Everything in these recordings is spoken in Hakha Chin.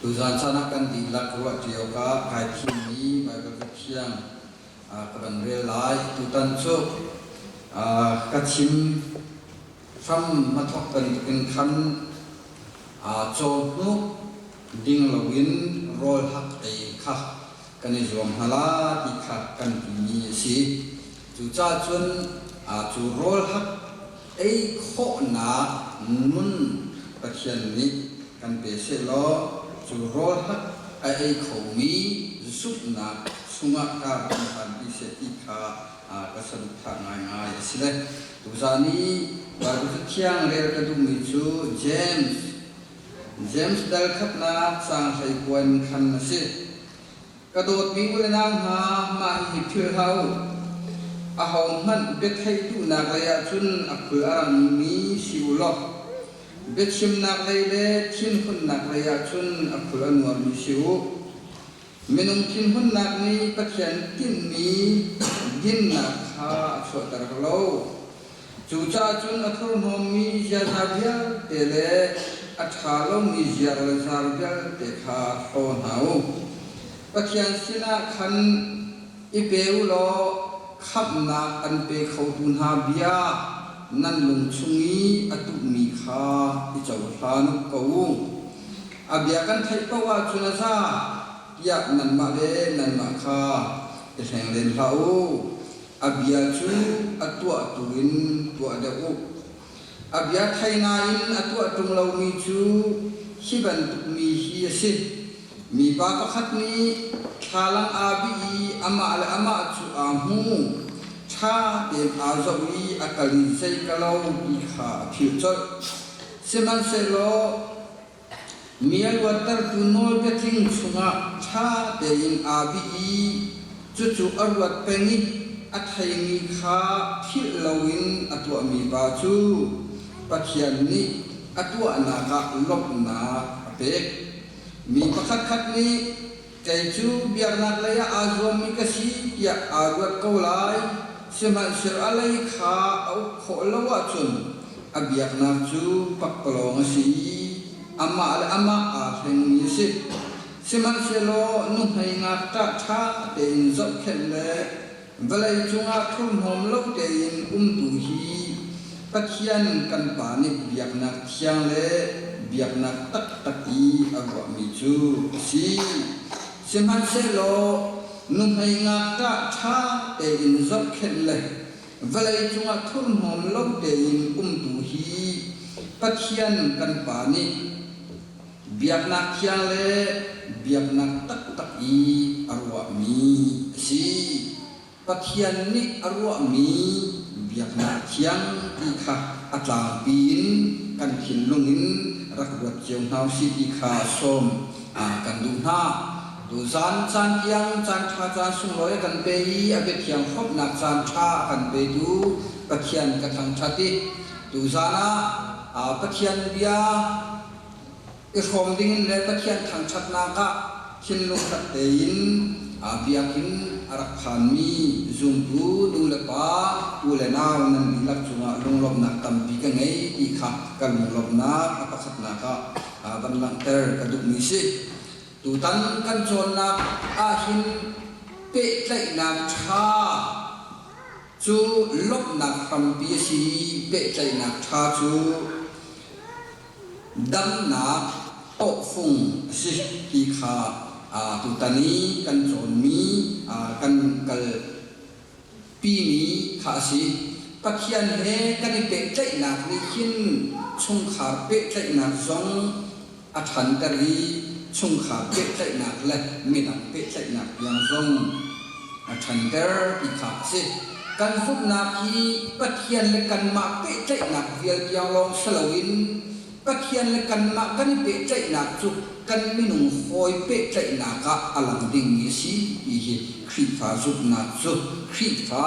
Tuzaan caan ah kan dihlak ruahṭi awkah kai thimmi Baibal Cathiang ka van rel lai. Tutan cu ka chim hram a thawk bantukin khan cawhnuk ding loin rawl hak ei kha kan i zuam hna la ti kha kan timi a si. Cucaah cun cu rawl hak ei khawhnak nun Pathian nih kan pe sehlaw cu rawl hak a ei khomi zumhnak chungah kar kan hlanpi seh ti kha ka saduhthah ngaingai a si le. Tuzaan i Baibal Cathiang rel ka duhmi cu James James dal khatnak caang 19 in khan a si. Ka dawtmi u le nau hna, mah hihi philh hlah u. Ahohmanh biatheih duhnak lei ah cun a khul a rangmi si u law, biachimnak lei le thinhunnak lei ah cun a khul a nuarmi si u. Minung thinhunnak nih Pathian tinhmi dinnak kha a chuahter lo. Cucaah cun a thurhnawmmi ziaza vialte le a ṭha lomi ziar le zar vialte kha hlaw hna u. Pathian sinah khan i pe u law khamhnak an pe khotu hna bia nan lung chung i a tuhmi kha i cohlan ko u. A bia kan theih paoh ahcun a za tiah nanmah le nanmah kha i hleng len hlah u. A bia cu a tuahtu in tuah deuh u. A bia thei nain a tuah ṭung lomi cu hi bantuk mi hi a si. Mipa pakhat nih thlalang aa bih i amah le amah cu aa hmu. Ṭha tein aa zoh i a kal i zei ka lo ti kha a philh colh. Sihmanhsehlaw Mi a luattertu nawlbia tling chungah ṭha tein aa bih i cucu a ruat peng i a theimi kha philh loin a tuahmi pa cu Pathian nih a tuahnak ah lawmhnak a pek. Mi pakhatkhat nih kei cu biaknak lei ah aa zuammi ka si tiah aa ruat ko lai, sihmanhsehlaw a lei kha a uk khawh lo ahcun a biaknak cu pakpalawng a si i amah le amah aa hlengmi a si. Sihmanhsehlaw nuhmei ngakṭah ṭha tein zohkhenh le vawlei cungah thurhnawm lo tein umtu hi Pathian kan Pa nih biaknak thiang le biaknak taktak i a ruahmi cu a si. Sihmanhsehlaw nuhmei ngakṭah ṭha tein zohkhenh le vawlei cungah thurhnawm lo tein umtu hi Pathian kan Pa nih biaknak thiang le biaknak taktak i a ruahmi a si. Pathian nih a ruahmi biaknak thiang ti kha a tlangpi in kan thinlung in rak ruat cio hna usih ti kha sawm kan duh hna. Tuzaan caan tiang caan ṭha caan sunglawi a kan pe i a biathiang hrawmhnak caan ṭha a kan petu Pathian ka thangṭhat i tuzaan ah Pathian bia i hrawm dingin le Pathian thangṭhatnak ah thinlung tak tein biakinn a rak phanmi zumtu nu le pa, u le nau nan dihlak cungah lunglawmhnak tampi ka ngei ti kha ka lunglawmhnak a pakhatnak ah van langhter ka duhmi si. Tutan kan cawnnak ahhin pehtlaihnak ṭha cu lawmhnak hrampi a si i pehtlaihnak ṭha cu damnak tawhfung a si ti kha tutan i kan cawnmi kan kalpimi kha a si. Pathian he kan i pehtlaihnak nih hin chungkhar pehtlaihnak zong a ṭhanter i chungkhar pehtlaihnak le midang pehtlaihnak tiang zong a ṭhanter ti kha a si. Kan zumhnak hi Pathian le kanmah pehtlaihnak vial tiang lawng si loin Pathian le kanmah kan i pehtlaihnak cu kan minung hawi pehtlaihnak ah a lang dingmi a si ti hi Khrihfa zumhnak cu Khrihfa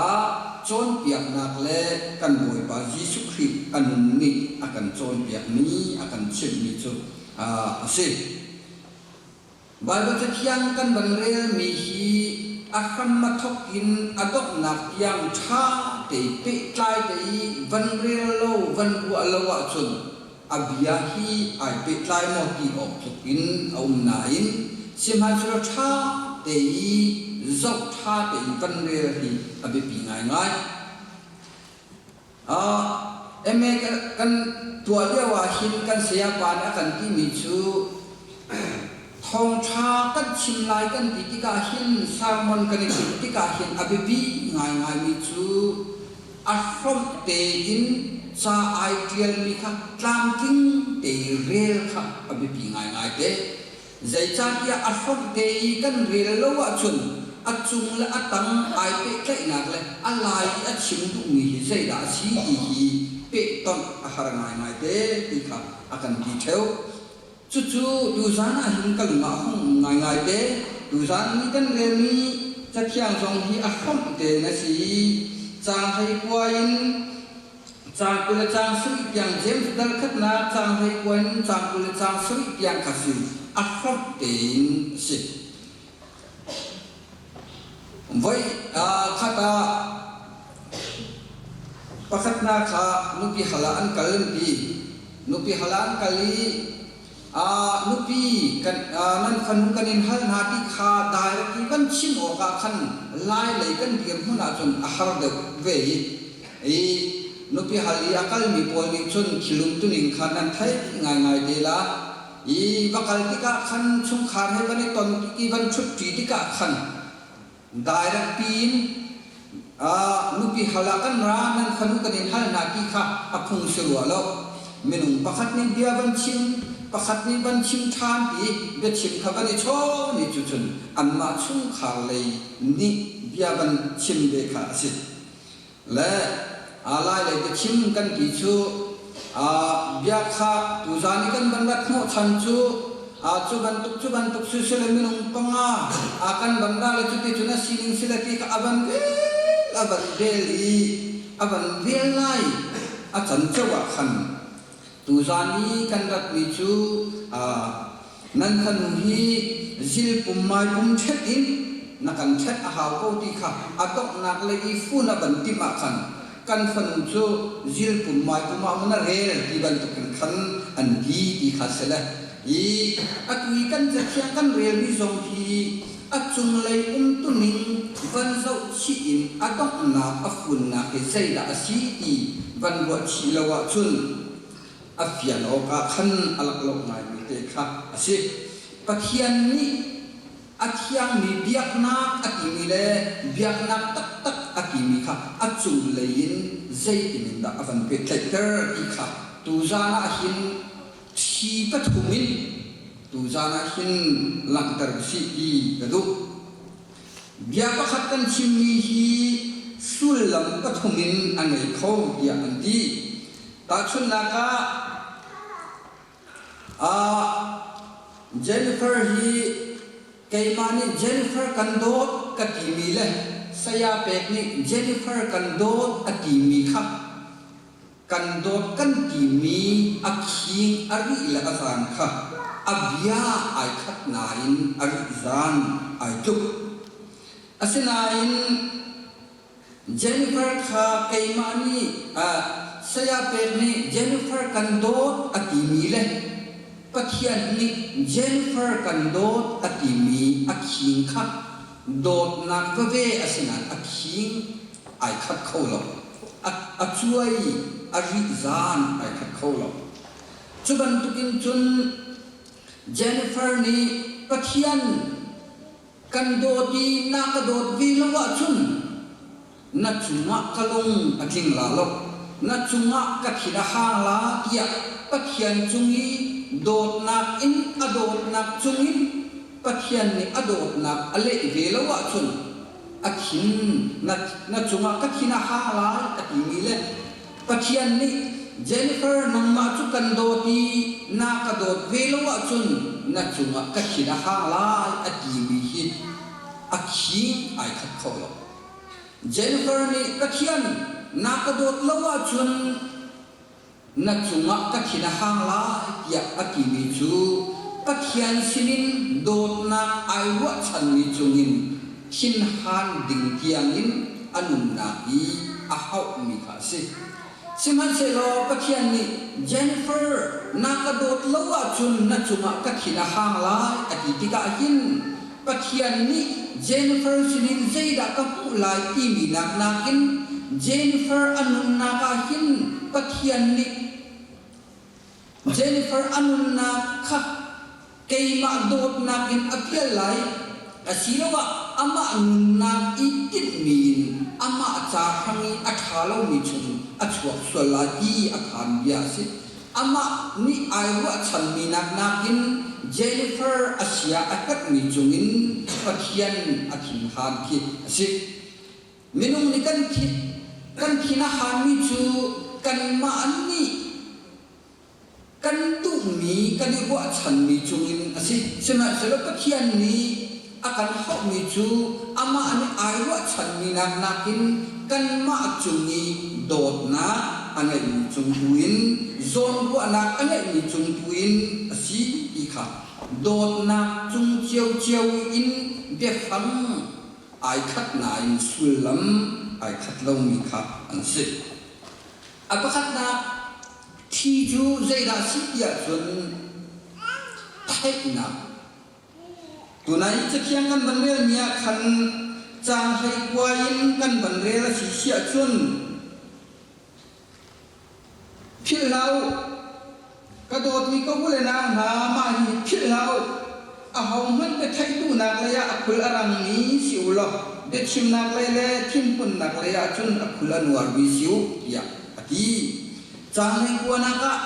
cawnpiaknak le kan Bawipa Jesuh Khrih a nun nih a kan cawnpiakmi, a kan chimhmi cu a si. Baibal Cathiang kan van relmi hi a hram a thawk in a donghnak tiang ṭha te pehtlai te i van rel lo, van ruah lo ahcun. A bia hi ai pehtlai maw ti awk tluk in a um nain sihmanhsehlaw ṭha te i zoh ṭha tein kan rel hi a biapi ngaingai. MA kan tuah lio ah hin kan sayapa nih a kan timi cu thawngṭha kan chim lai kan ti tikah hin sermon kan i timh tikah hin a biapi ngaingaimi cu a hromh tein ca ai ṭialmi kha tlamtling te rel kha a biapi ngaingai te. Zeicahtiah a hromh te i kan rel lo ahcun a cung le a tang ai pehtlaihnak le a lai i a chim duhmi hi zeidah a si ti hi pehtonh a har ngaingai te ti kha a kan ti ṭheo. Cucu tuzan ah hin ka lung ah a hung um ngaingai te. Tuzan ni kan relmi Cathiang zong hi a hromh tein a si i caang hleikua in caang 20 le caang sarih tiang James dal khatnak caang 19 in caang 20 le caang sarih tiang kha si a hromh tein a si. Voi khat ah pakhatnak kha nupi hal ah an kal an ti. Nupi hal ah an kal i nupi kan nan fanu kan in hal hna ti kha direct in kan chim awkah khan lai lei kan dirhmun ahcun a har deuh ve i i nupi hal i a kalmi pawl nih cun thil umtuning kha nan theih ngaingai te la. I va kal tikah khan chungkhar he van i ton i van ṭhutṭi tikah khan direct piin nupi hal ah kan ra nan fanu kan in hal hna ti kha a phung si rua lo. Minung pakhat nih bia van chim, pakhat nih van chim ṭhan ti biachim kha van i chawn i cucun anmah chungkhar lei nih bia van chim ve kha a si. Le lai lei biachim kan ti cu bia kha tuzan i kan van rat hnawhchan cu cu bantuk cu bantuk sisile minung panga a kan van ra le cuti cun a sining sile ti kha a van vel a van vel i a van vel lai a can ceu ah khan Tuzan i kan ratmi cu nan fanu hi zilpum maipum ṭhet in na kan ṭhet a hau ko ti kha a donghnak lei i fun a van timh ah khan kan fanu cu zilpum maipum ah maw na rel ti bantukin khan an ti ti kha si le i atu i kan cathiang kan relmi zong hi a cunglei umtuning van zoh chih in a donghnak a funnak hi zeidah a si ti van ruah chih lo ahcun a fian awkah khan a laklawh ngaimi te kha a si. Pathian nih a thiangmi biaknak a timi le biaknak taktak a timi kha a cunglei in zeitin in dah a van pehtlaihter ti kha tuzan ah hin Thi pathum in tuzan ah hin langhter usih ti ka duh. Bia pakhat kan chimmi hi sullam pathum in a ngei kho tiah an ti. Tahchunhnak ah, ah Jennifer hi keimah nih Jennifer kan dawt ka timi le saya pek nih Jennifer kan dawt a timi kha Kan dawt kan timi a khing a rih le a zaan kha a bia ai khat nain a rih zaan ai tluk. Asinain Jennifer kha keimah nih saya pek nih Jennifer kan dawt a timi le Pathian nih Jennifer kan dawt a timi a khing kha dawtnak veve a si nain a khing ai khat kho lo. A cuai a rih zaan ai khat kho lo. Cu bantukin cun Jennifer nih Pathian kan dawt i na ka dawt ve lo ahcun na cungah ka lung a tling la lo, na cungah ka thin a hang la tiah Pathian cung i dawtnak in a dawtnak cungin Pathian nih a dawtnak a leh ve lo ahcun a thin na, na cungah ka thin a hang lai a timi le Pathian nih Jennifer nangmah cu kan dawt i na ka dawt ve lo ahcun na cungah ka thin a hang lai a timi hi a khing ai khat kho lo. Jennifer nih Pathian na ka dawt lo ahcun na cungah ka thin a hang lai tiah a timi cu Pathian sinin dawtnak ai ruahchanmi cungin thinhan ding tiangin a nunnak i a hauhmi kha a si. Sihmanhsehlaw Pathian nih Jennifer na ka dawt lo ahcun na cungah ka thin a hang lai a ti tikah hin Pathian nih Jennifer sinin zeidah ka hmuh lai timi nak nakin Jennifer a nunnak ah hin Pathian nih Jennifer a nunnak kha keimah dawtnak in a pial lai asiloah amah nunnak i tinhmi in amah ca hrang i a ṭha lomi chung a chuak sual lai ti a phan bia a si. Amah nih ai ruahchanmi nak nakin Jennifer a sia a herhmi cungin Pathian a thinhan khi a si. Minung nih kan kan thin a hanmi cu kanmah nih kan duhmi kan i ruahchanmi cungin a si. Sihmanhsehlaw Pathian nih a kan hauhmi cu amah nih ai ruahchanmi nak nakin kanmah cung i dawtnak a ngeihmi cung tu in zawnruahnak a ngeihmi cung tu in a si ti kha dawtnak cung ciocio in biafang ai khat nain sullam ai khat lomi kha an si. A pakhatnak, thi cu zeidah a si ti ahcun theihnak. Tunai Cathiang kan van relmi ah khan caang 19 in kan van rel a si si ahcun Philh hlah u. Ka dawtmi ka u le nau hna, mah hi philh hlah u. Ahohmanh biatheih duhnak lei ah a khul a rangmi si u law biachimnak lei le thinhunnak lei ah cun a khul a nuarmi si u, tiah a ti. Caang 29 ah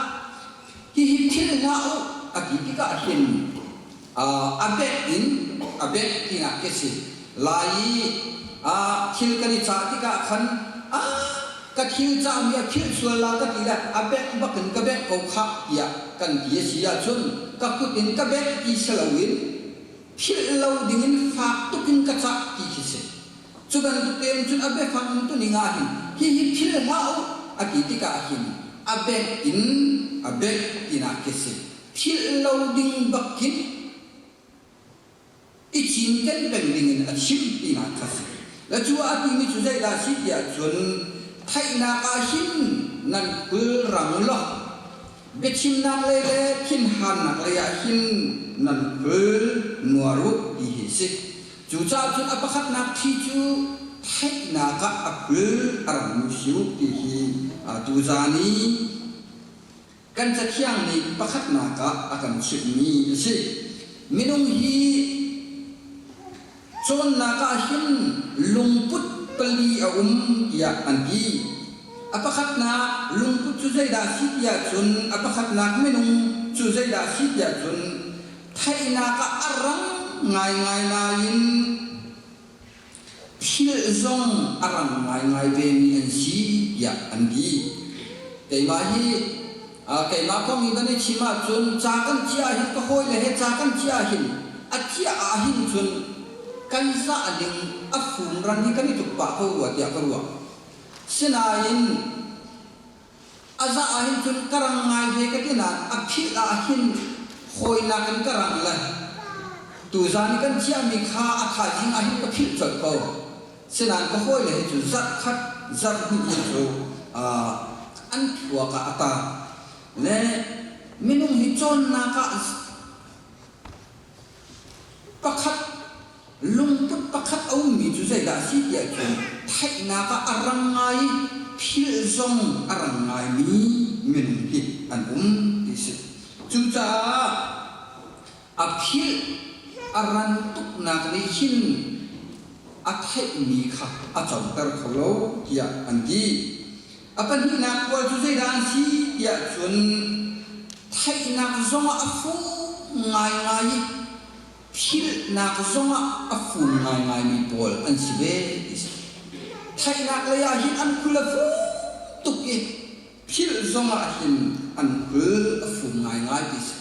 hihi philh hlah u a ti tikah hin a bek in a bek tinak khi a si. Lai i thil kan i cah tikah khan ka thil cahmi a philh sual la ka ti le a bek bak in ka bek ko khah tiah kan ti a si ahcun ka kut in ka bek ti si loin philh lo dingin fak tuk in ka cah ti khi si. Cu bantuk tein cun a biafang in tuning ah hin hihi philh hlah u a ti tikah hin a bek in a bek tinak khi si. Philh lo ding bak khin i cinken peng dingin a chim tinak kha si. Le cu a timi cu zeidah a si tiah cun theihnak ah hin nan kul rang law biachimnak lei le thinhannak lei ah hin nan kul nuar u ti hi si. Cucaah cun a pakhatnak thi cu theihnak ah a kul a rangmi si u ti hi tuzaan i Kan Cathiang nih pakhatnak ah a kan chimhmi a si. Minung hi cawnnak ah hin lungput pali a um tiah an ti. A pakhatnak lungput cu zeidah a si tiah cun a pakhatnak minung cu zeidah a si tiah cun theihnak ah a rang ngaingai nain Thil zong a rang ngaingai vemi an si tiah an ti. Keimah hi keimah kong i van i chim ahcun ca kan ciah ahhin ka hawile he ca kan ciah ahhin a ciah ahhin cun kan zah ning a fumran hi kan i tluk pah ko rua tiah ka ruah. Sinain A zah ahhin cun ka rang ngai ve ka ti nain a philh ahhin hawinak in ka rang le tuzaan i kan chiahmi kha a thaizing ahhin ka philh colh ko. Sinain ka hawile he cu zarh khat zarh hnih hi cu an thluak ah a taang. Le minung hi cawnnak ah Pakhat lungput pakhat a ummi cu zeidah a si tiah cun theihnak ah a rang ngai i philh zong a rang ngaimi minung hi an um ti a si. Cucaah a philh a ran tuknak nih hin a theihmi kha a coter kho lo tiah an ti. A pahnihnak pawl cu zeidah an si tiah cun theihnak zongah a fum ngaingai i philhnak zongah a fum ngaingaimi pawl an si ve ti si. Theihnak lei ah hin an khul a fum tuk i philh zongah hin an khul a fum ngaingai ti si.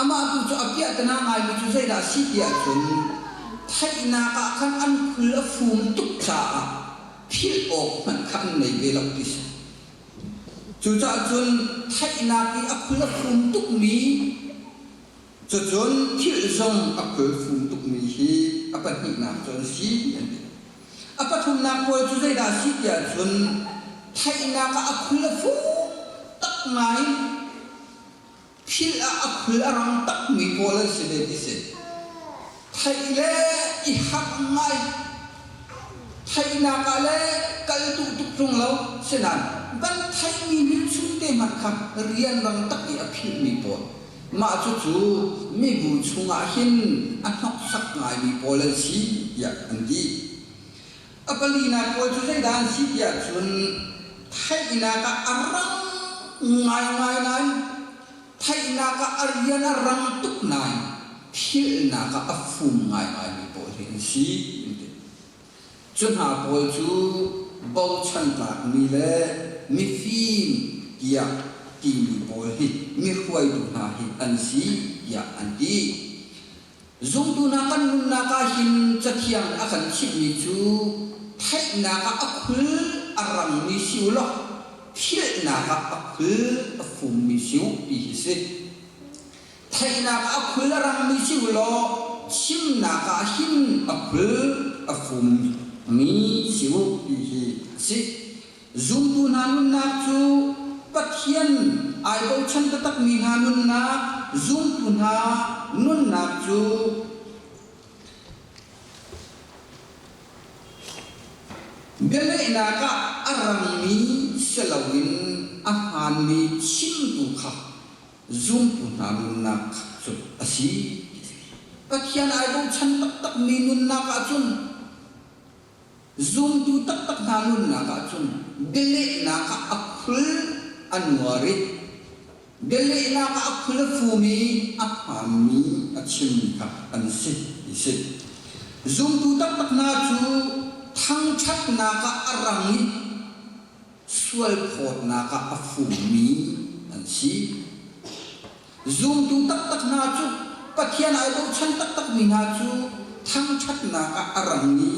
Amah tu cu a piahtana ngaimi cu zeidah a si tiah cun theihnak ah khan an khul a fum tuk caah philh awk hmanh kha an nei ve lo ti si. Cucaah cun theihnak i a khul a fum tukmi cucun philh zong a khul fum tukmi hi a pahnihnak cu an si an ti. A pathumnak pawl cu zeidah a si tiah cun. Theihnak ah a khul a fum tak ngai. Philh ah a khul a rang takmi pawl an si ve ti si. Theih le i harh ngai. Theihnak ah le kal duh tuk ṭung lo. Sinain van theihmi hmelchung te hmanh kha rianrang tak i a philhmi pawl. Mah cucu mibu chungah hin a hnoksak ngaimi pawl an si tiah an ti. A palinak pawl cu zeidah an si tiah cun theihnak ah a rang ngaingai nain theihnak ah a rian a rang tuk nain philhnak ah a fum ngaingaimi pawl hi an si an ti. Cu hna pawl cu bochan tlakmi le mifim tiah timi pawl hi mi hruaitu hna hi an si tiah an ti. Zumtu hna kan nunnak ah hin Cathiang a kan chimhmi cu theihnak ah a khul a rangmi si u law philhnak ah a khul a fummi si u ti hi si. Theihnak ah a khul a rangmi si u law chimnak ah hin a khul a fummi si u ti hi a si. Zumtu hna nunnak cu Pathian ai bochan taktakmi hna nunnak, zumtu hna nunnak cu bialehnak ah a rangmi si loin a hmaanmi chimtu kha zumtu hna nunnak cu a si. Pathian ai bochan taktakmi nunnak ahcun Zumtu taktak hna nunnak ahcun bialehnak ah a khul a nuar i bialehnak ah a khul a fum i a hmaanmi a chimmi kha an si ti si. Zumtu taktak hna cu thangṭhatnak ah a rang i sualphawtnak ah a fummi an si. Zumtu taktak hna cu Pathian ai bochan taktakmi hna cu thangṭhatnak ah a rangmi,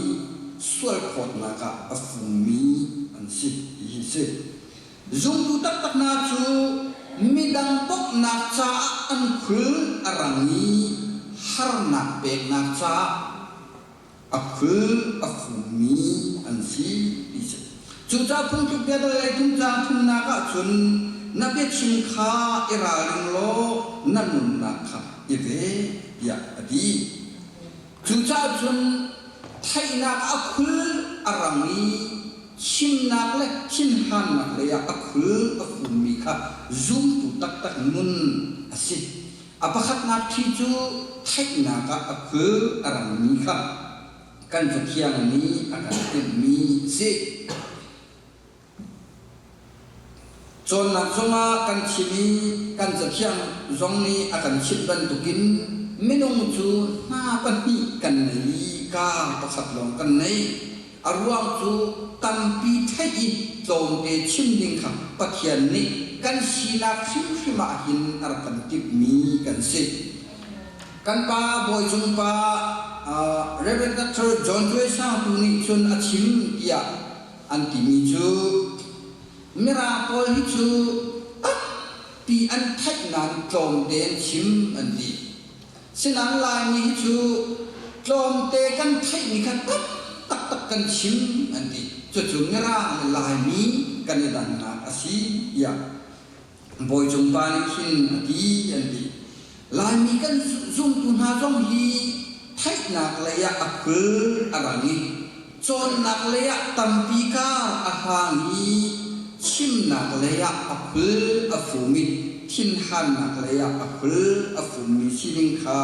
sualphawtnak ah a fummi an si ti hi si. Zumtu taktak hna cu midang bawmhnak caah an khul a rang i harnak peknak caah a khul a fummi an si ti si. Cucaah phungtluk bia dal lei thum caang thumnak ahcun na biachim kha i ralring law na nunnak kha i ve tiah a ti. Cucaah cun theihnak a khul a rang i chimnak le thinhannak lei ah a khul a fummi kha zumtu taktak nun a si. A pakhatnak ṭhi cu theihnak ah a khul a rangmi kha kan Cathiang nih a kan timhmi a si. Cawnnak zongah kan chim i kan Cathiang zong nih a kan chimh bantukin minung cu hna pahnih kan nei i kaa pakhat lawng kan nei. A ruang cu tampi theih i tlawmte chim ding kha Pathian nih kan sinak hrimhrim ah hin a rak kan timhmi kan si. Kan pa Bawicung pa Rev. Dr. John Cuai Sang tu nih cun a chim tiah an timi cu Mirang pawl hi cu tampi an theih nain tlawmte an chim an ti. Sinain Laimi hi cu tlawmte kan theihmi kha tam taktak kan chim an ti. Cucu Mirang le Laimi kan i dannak a si tiah Bawicung pa nih hin a ti an ti. Laimi kan zumtu hna zong hi theihnak lei ah a khul a rang i cawnnak lei ah tampi kar a hlang i chimnak lei ah a khul a fum i thinhannak lei ah a khul a fummi sining kha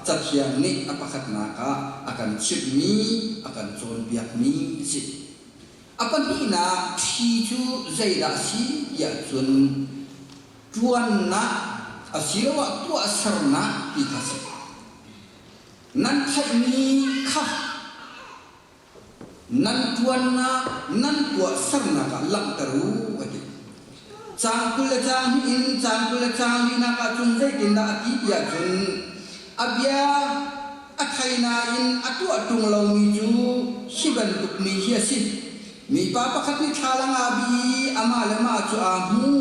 Cathiang nih a pakhatnak ah a kan chimhmi, a kan cawnpiakmi a si. A pahnihnak ṭhi cu zeidah a si tiah cun ṭuannak asiloah tuahsernak ti kha a si. Nan theihmi kha Nan ṭuannak, nan tuahsernak ah langhter u, a ti. Caang 20 le caang hnih in caang 20 le caang linak ah cun zeitindah a ti ti ahcun a bia a thei nain a tuah ṭung lomi cu hi bantuk mi hi a si. Mipa pakhat nih thlalang aa bih i amah le mah cu aa hmu.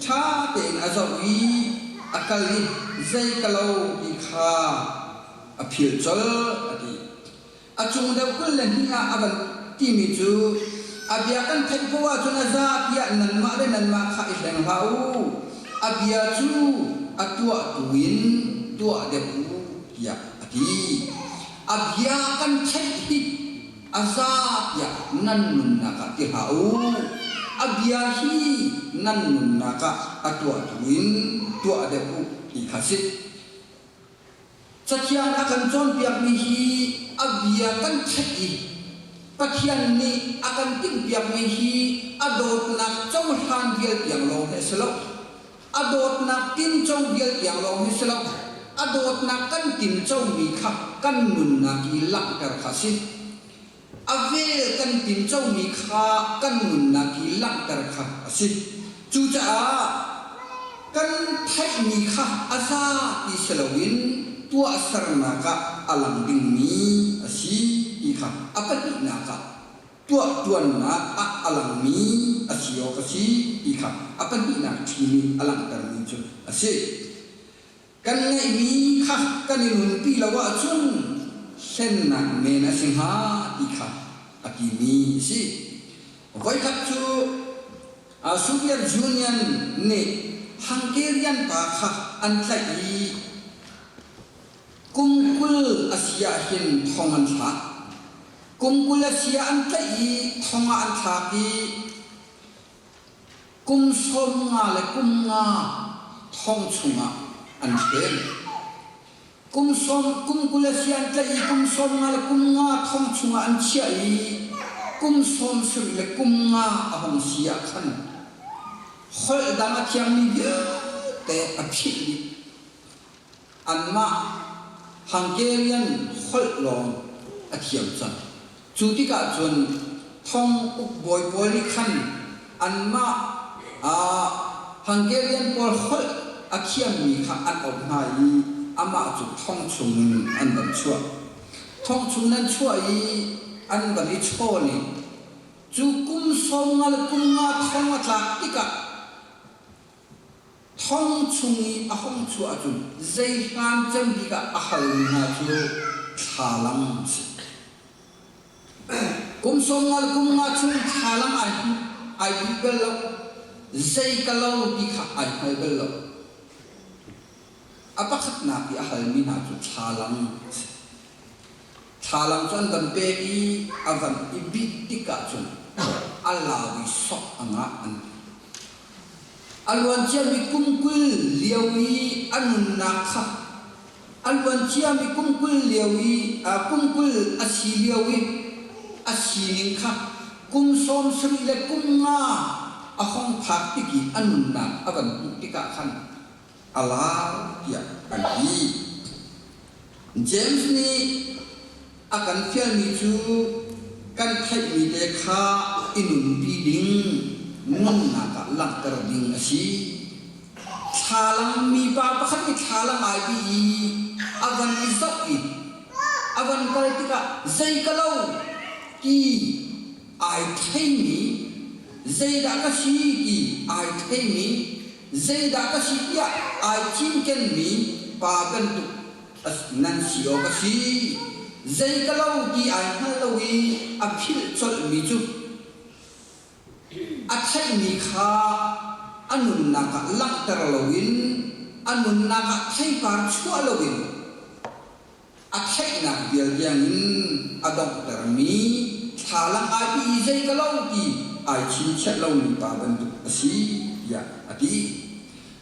Ṭha tein a zoh i a kal i zei ka lo ti kha a philh colh, a ti. A cung deuh 22 ah a van timi cu A bia kan theih poah ahcun a za tiah nanmah le nanmah kha i hleng hlah u. A bia cu a tuahtu in tuah deuh u tiah a ti. A bia kan theih hi a za tiah nan nunnak ah ti hlah u. A bia hi nan nunnak ah a tuahtu in tuah deuh u ti kha si. Cathiang a kan cawnpiakmi hi a bia kan theih i Pathian nih a kan timhpiakmi hi a dawtnak cohlan vial tiang lawng hi a si lo. A dawtnak tinco vial tiang lawng hi si lo. A dawtnak kan tincomi kha kan nunnak i langhter kha a si. A vel kan tincomi kha kan nunnak i langhter kha a si. Cucaah kan theihmi kha a za ti si loin tuahsernak ah a lang dingmi a si ti kha a pahnihnak ah tuahṭuannak ah a langmi a si awk a si ti kha a pahnihnak ṭhi nih a langhtermi cu a si. Kan ngeihmi kha kan i nunpi lo ahcun hlennak men a si hnga ti kha a timi a si. Voikhat cu Soviet Union nih Hungarian pa kha an tlaih i kum 20 a si ahhin thong an thlak. Kum 20 a si ah an tlaih i thong ah an thlak i Kum 50 le kum nga thong chungah an hrem. Kum sawm kum 20 a si an tlaih i kum 50 le kum nga thong chungah an chiah i kum 70 le kum nga a hung si ah khan holh dang a thiammi vialte a philh dih. Anmah Hungarian holh lawng a thiam cang. Cu tikah cun thong ukbawi pawl nih khan anmah Hungarian pawl holh a thiammi kha an auh hna i amah cu thong chungin an van chuah. Thong chung nan chuah i an van i chawn i cu kum 50 le kum nga thong a tlak tikah Thong chung i a hung chuah ahcun zei hlan cem bik ah a halmi hna cu thlalang a si. Kum 50 le kum nga chung thlalang ai ai duh bal lo. Zei ka lo ti kha ai hngal bal lo. A pakhatnak i a halmi hna cu thlalang a si. Thlalang cu an van pek i a van i bih tik ahcun a lau i sok a ngah an ti. A luanciami kum 20 lio i a nunnak kha a luanciami kum 20 lio i kum 20 a si lio i a sining kha kum 70 le kum nga a hong phak tik i a nunnak a van hmuh tikah khan a lau tiah an ti. James nih a kan fialmi cu kan theihmi te kha i nunpi ding, nunnak ah langhter ding a si. Thlalang mipa pakhat nih thlalang ai bih i a van i zoh i a van kal tikah zei ka lo ti ai theimi, zeidah ka si ti ai theimi, zeidah ka si tiah ai cinkenmi pa bantuk nan si awk a si. Zei ka lo ti ai hngal lo i a philh colhmi cu a theihmi kha a nunnak ah langhter loin a nunnak ah theipar chuah loin a theihnak vial tiangin a donghtermi thlalang ai pi i zei ka lo ti ai chinchiah lomi pa bantuk a si tiah a ti.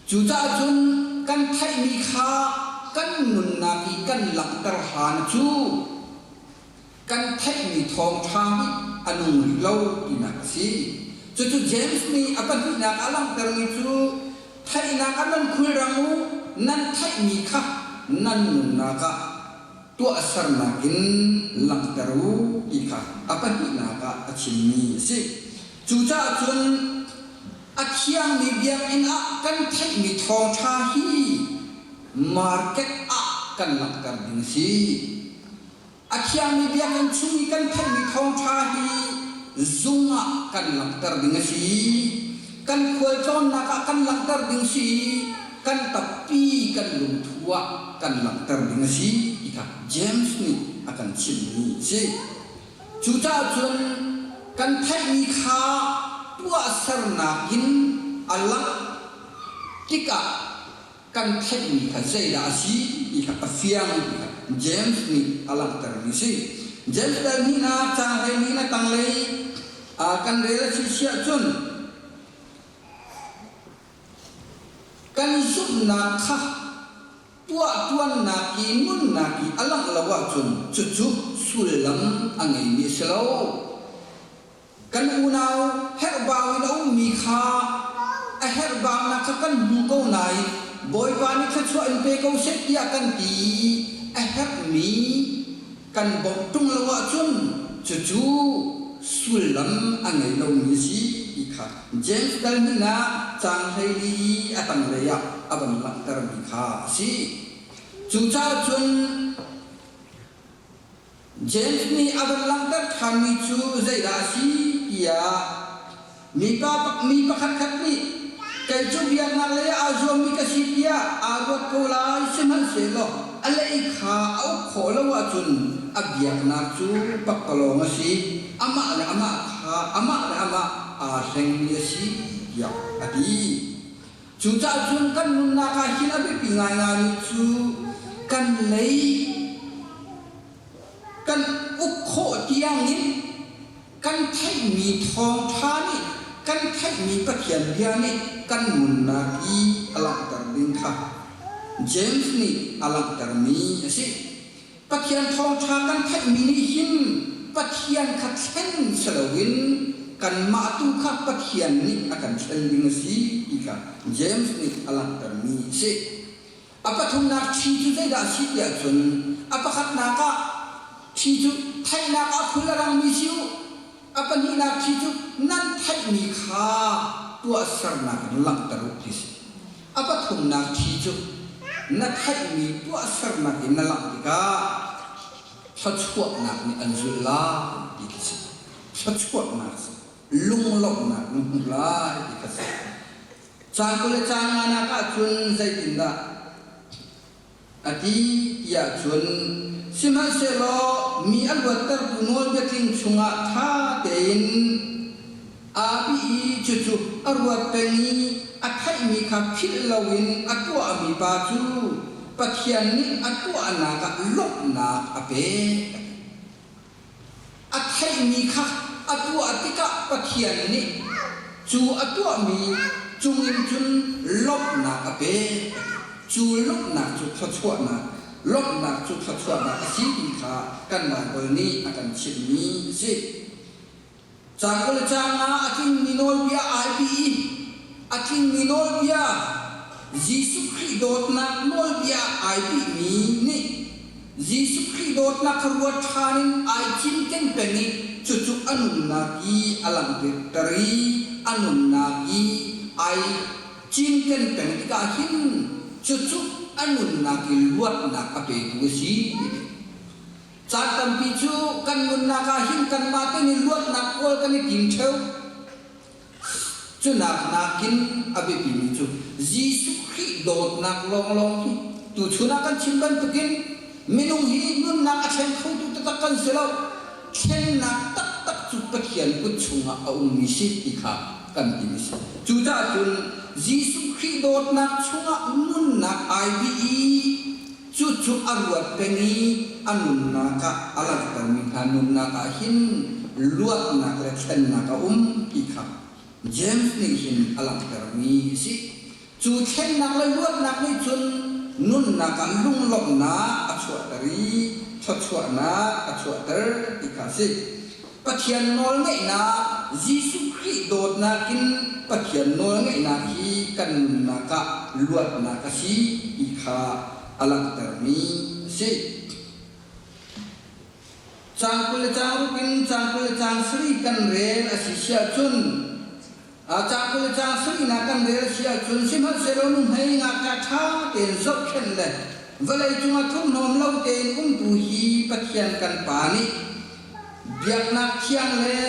Cucaah cun kan theihmi kha kan nunnak i kan langhter hlan cu kan theihmi thawngṭha hi a nung rih lo tinak a si. Cucu James nih a pahnihnak a langhtermi cu theihnak ah nan khulrang u, nan theihmi kha nan nunnak ah tuahsernak in langhter u ti kha a pahnihnak ah a chimmi a si. Cucaah cun a thiangmi biakinn ah kan theihmi thawngṭha hi market ah kan langhter ding a si. A thiangmi biakinn chung i kan theihmi thawngṭha hi zung ah kan langhter ding a si. Kan khualtlawnnak ah kan langhter ding si. Kan tappi kan lungthu ah kan langhter ding a si ti kha James nih a kan chimhmi a si. Cucaah cun. Kan theihmi kha tuahsernak in a langh tikah kan theihmi kha zeidah a si ti kha a fiang ti kha James nih a langhtermi a si. James dal hnihnak caang 12 na tanglei kan rel a si siah cun kan zumhnak kha tuahṭuannak i nunnak i a langh lo ahcun cucu sullam a ngeimi a si lo. Kan unau herhbau in a ummi kha a herhbaunak kha kan hmu ko nain Bawipa nih thluachuah in pe ko seh tiah kan ti i a herhmi kan bawmh ṭung lo ahcun cucu sullam a ngei lomi a si ti kha James dal hnihnak caang 14 i a tanglei ah a van langhtermi kha a si. Cucaah cun James nih a van langhter ṭhanmi cu zeidah a si tiah mipa mi pakhatkhat nih kei cu biaknak lei ah aa zuammi ka si tiah aa ruat ko lai sihmanhsehlaw a lei kha a uk khawh lo ahcun a biaknak cu pakpalawng a si amah le amah kha amah le amah aa hlengmi a si tiah a ti. Cucaah cun kan nunnak ah hin a biapi ngaingaimi cu kan lei kan uk khawh tiangin kan theihmi thawngṭha nih kan theihmi Pathian bia nih kan nunnak i a langhter ding kha James nih a langhtermi a si. Pathian thawngṭha kan theihmi nih hin Pathian kha thlen si loin kanmah tu kha Pathian nih a kan thlen ding a si ti kha James nih a langhtermi a si. A pathumnak ṭhi cu zeidah a si tiah cun a pakhatnak ah ṭhi cu theihnak ah phul a rangmi si u. A pahnihnak ṭhi cu nan theihmi kha tuahsernak in langhter u ti si. A pathumnak ṭhi cu na theihmi tuahsernak in na langh tikah thluachuahnak nih an zulh lai ti khi si. Thluachuahnak si. Lunglawmhnak na hmuh lai ti kha si. Caan 20 le caan nganak ahcun zeitindah a ti tiah cun sihmanhsehlaw mi a luattertu nawlbia tling chungah ṭha tein aa bih i cucu a ruat peng i a theihmi kha philh loin a tuahmi pa cu Pathian nih a tuahnak ah lawmhnak a pek. A theihmi kha a tuah tikah Pathian nih cu a tuahmi cungin cun lawmhnak a pek. Cu lawmhnak cu thluachuahnak, lawmhnak cu thluachuahnak a si ti kha kan Baibal nih a kan chimhmi a si. Caang 20 le caang nga a tlingmi nawlbia ai pi i a tlingmi nawlbia Jesuh Khrih dawtnak nawlbia ai pimi nih Jesuh Khrih dawtnak kha ruat ṭhan in ai cinken peng i cucu a nunnak i a langhter i a nunnak i ai cinken peng tikah hin cucu a nunnak i luatnak a petu a si. Caan tampi cu kan nunnak ah hin kanmah te nih luatnak kawl kan i tim ṭheo. Cunak nakin a biapimi cu Jesuh Khrih dawtnak lawnglawng hi tuchun ah kan chim bantukin minung hi nunnak a thleng khotu taktak kan si lo. Thlennak taktak cu Pathian kut chungah a ummi si ti kha kan ti a si. Cucaah cun Jesuh Khrih dawtnak chungah nunnak ai bih i Cucu a ruat peng i a nunnak ah a langhtermi hna nunnak ah hin luatnak le thlennak a um ti kha James nih hin a langhtermi a si. Cu thlennak le luatnak nih cun nunnak ah lunglawmhnak a chuahter i thluachuahnak a chuahter ti kha a si. Pathian nawlngeihnak Jesuh Khrih dawtnak in Pathian nawlngeihnak hi kan nunnak ah luatnak a si ti kha a langhtermi a si. Caang 20 le caang ruk in caang 20 le caang sarih kan rel a si siah cun caang 20 le caang sarihnak kan rel a si ahcun sihmanhsehlaw nuhmei ngakṭah ṭha tein zohkhenh le vawlei cungah thurhnawm lo tein umtu hi Pathian kan Pa nih Biaknak thiang le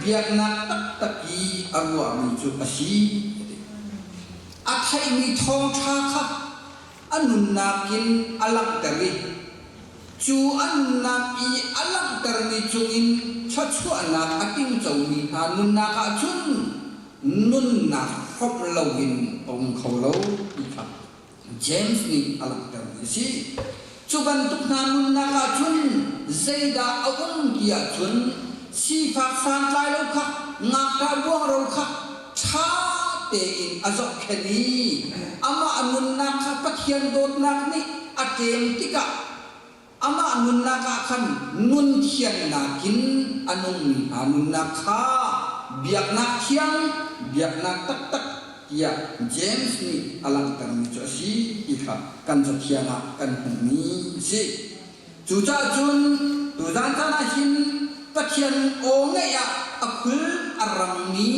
biaknak taktak i a ruahmi cu a si a ti. A theihmi thawngṭha kha a nunnak in a langhter i. Cu a nunnak i a langhtermi cungin thluachuahnak a tingcomi hna nunnak ah cun nunnak hrawmh loin a um kho lo ti kha James nih a langhtermi a si. Cu bantuk hna nunnak ah cun zeidah a um ti ahcun sifak santlai lo kha ngakṭah buangro kha ṭha tein a zohkhenh i amah nunnak kha Pathian dawtnak nih a ṭem tikah amah nunnak ah khan nun thiannak in a nungmi hna nunnak kha biaknak thiang, biaknak taktak tiah James nih a langhtermi cu a si ti kha kan Cathiang ah kan hmuhmi a si. Cucaah cun tuzan caan ah hin Pathian aw ngaih ah a khul a rangmi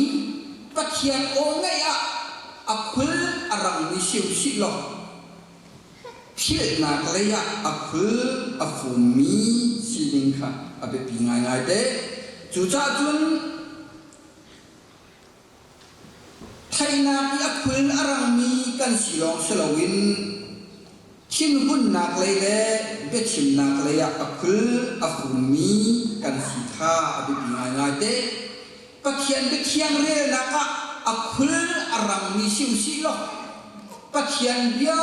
Pathian aw ngaih ah a khul a rangmi si usih law philhnak lei ah a khul a fummi sining kha a biapi ngaingai te. Cucaah cun Theihnak i a khul a rangmi kan si lawng si loin thinhunnak lei le biachimnak lei ah a khul a fummi kan si kha a biapi ngaingai te. Pathian biathiang relnak ah a khul a rangmi si usih law Pathian bia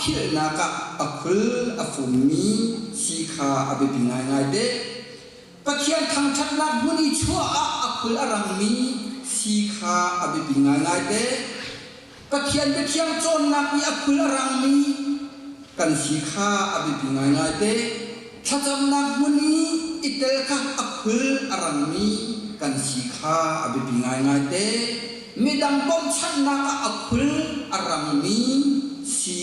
philhnak ah a khul a fummi si kha a biapi ngaingai te. Pathian thangṭhatnak hmun i chuah ah a khul a rangmi si kha a biapi ngaingai te. Pathian biathiang cawnnak i a khul a rangmi kan si kha a biapi ngaingai te. Thlacamnak hmun i i tel kha a khul a rangmi kan si kha a biapi ngaingai te. Midang bawmchanhnak ah a khul a rangmi si.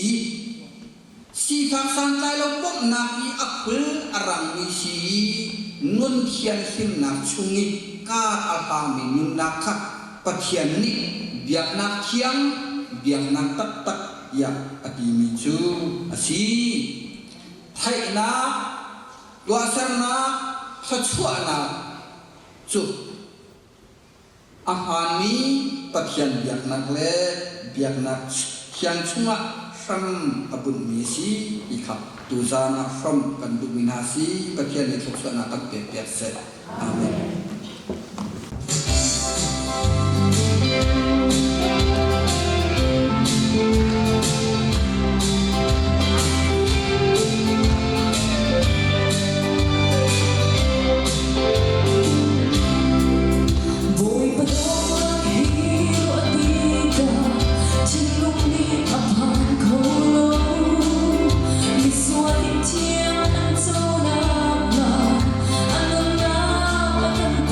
Sifak santlai lo bawmhnak i a khul a rangmi si i nun thianhlimnak chung i kar a hlangmi nunnak kha Pathian nih biaknak thiang, biaknak taktak tiah a timi cu a si. Theihnak, tuahsernak, thluachuahnak cu A hmaanmi Pathian biaknak le biaknak thiang chungah hram a bunhmi a si ti kha tuzaan ah hrawmh kan duhmi hna a si. Pathian nih thluachuahnak kan pekpiak seh. Amen. Bawipa dawtnak hi ruah tikah thinlung nih a phan kho lo. Misual in thiang an co nakhnga a nunnak a kan.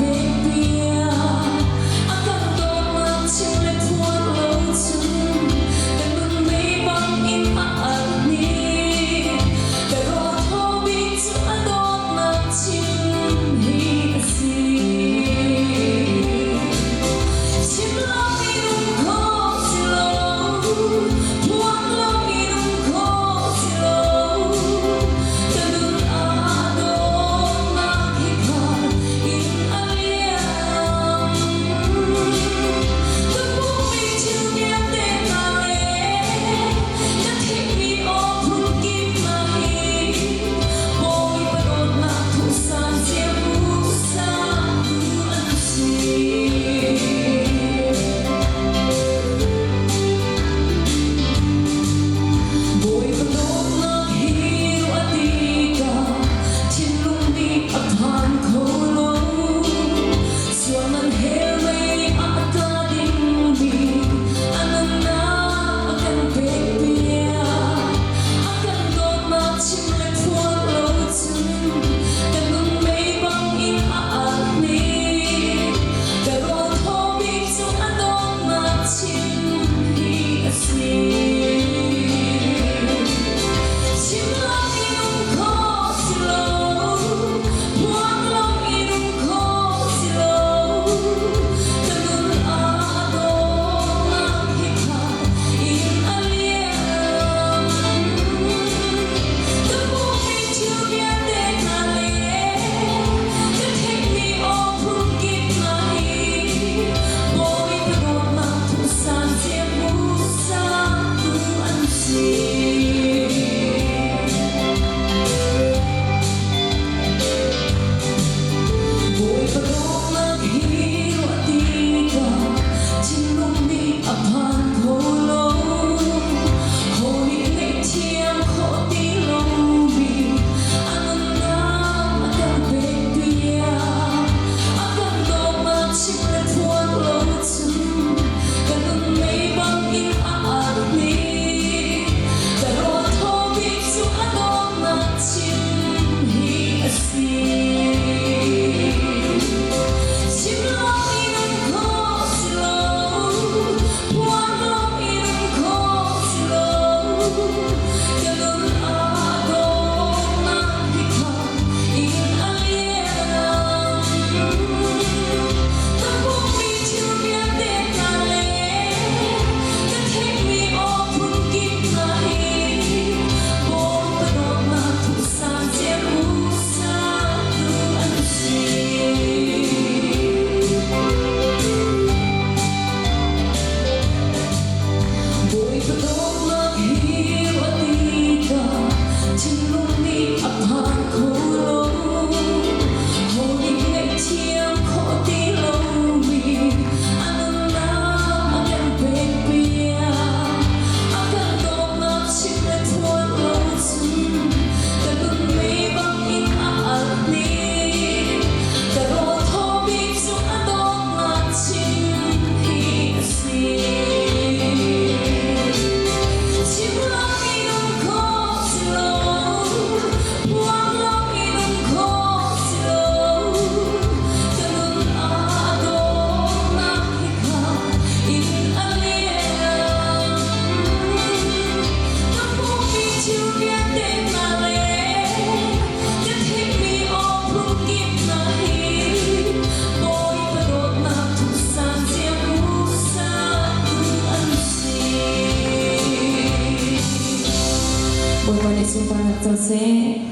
sunparnak co seh.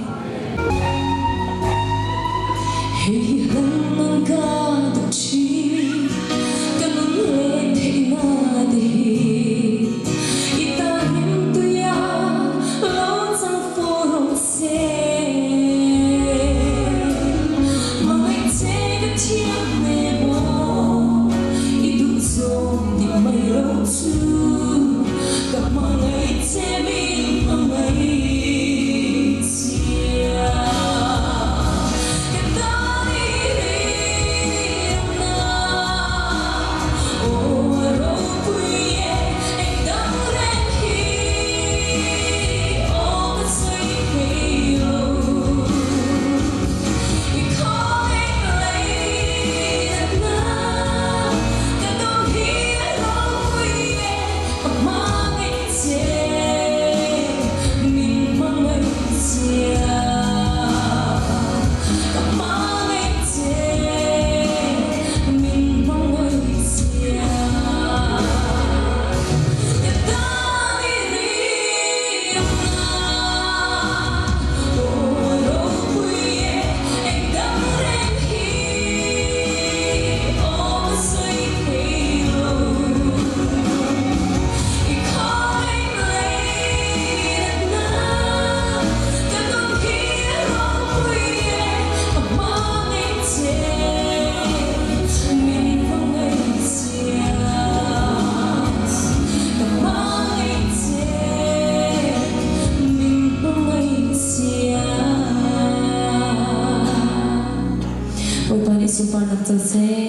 Hei hlan nan ka duh chin, ka nun le theihnak te hi. I ta him tuya lo cang furung seh. Mangai che ka thiam ne maw, i duh zawng ti mai lo cu. Ka hmangai che min hmangai chia. Ka ta ni riam na, aw ropui e eng dang reng hi, aw ka sawi thei lo. I khaweng lei na, ka dum hi ropui e ka hmangai che, min hmangai chia. Ka hmangai che, min hmangai chia. Ka ta ni riam na, aw ropui e eng dang reng hi, aw ka sawi thei lo. I khaweng lei na, ka dum hi ropui e ka hmangai che, min hmangai chia. Ka hmangai che, min hmangai chia. Bawipa nih sunparnak co seh.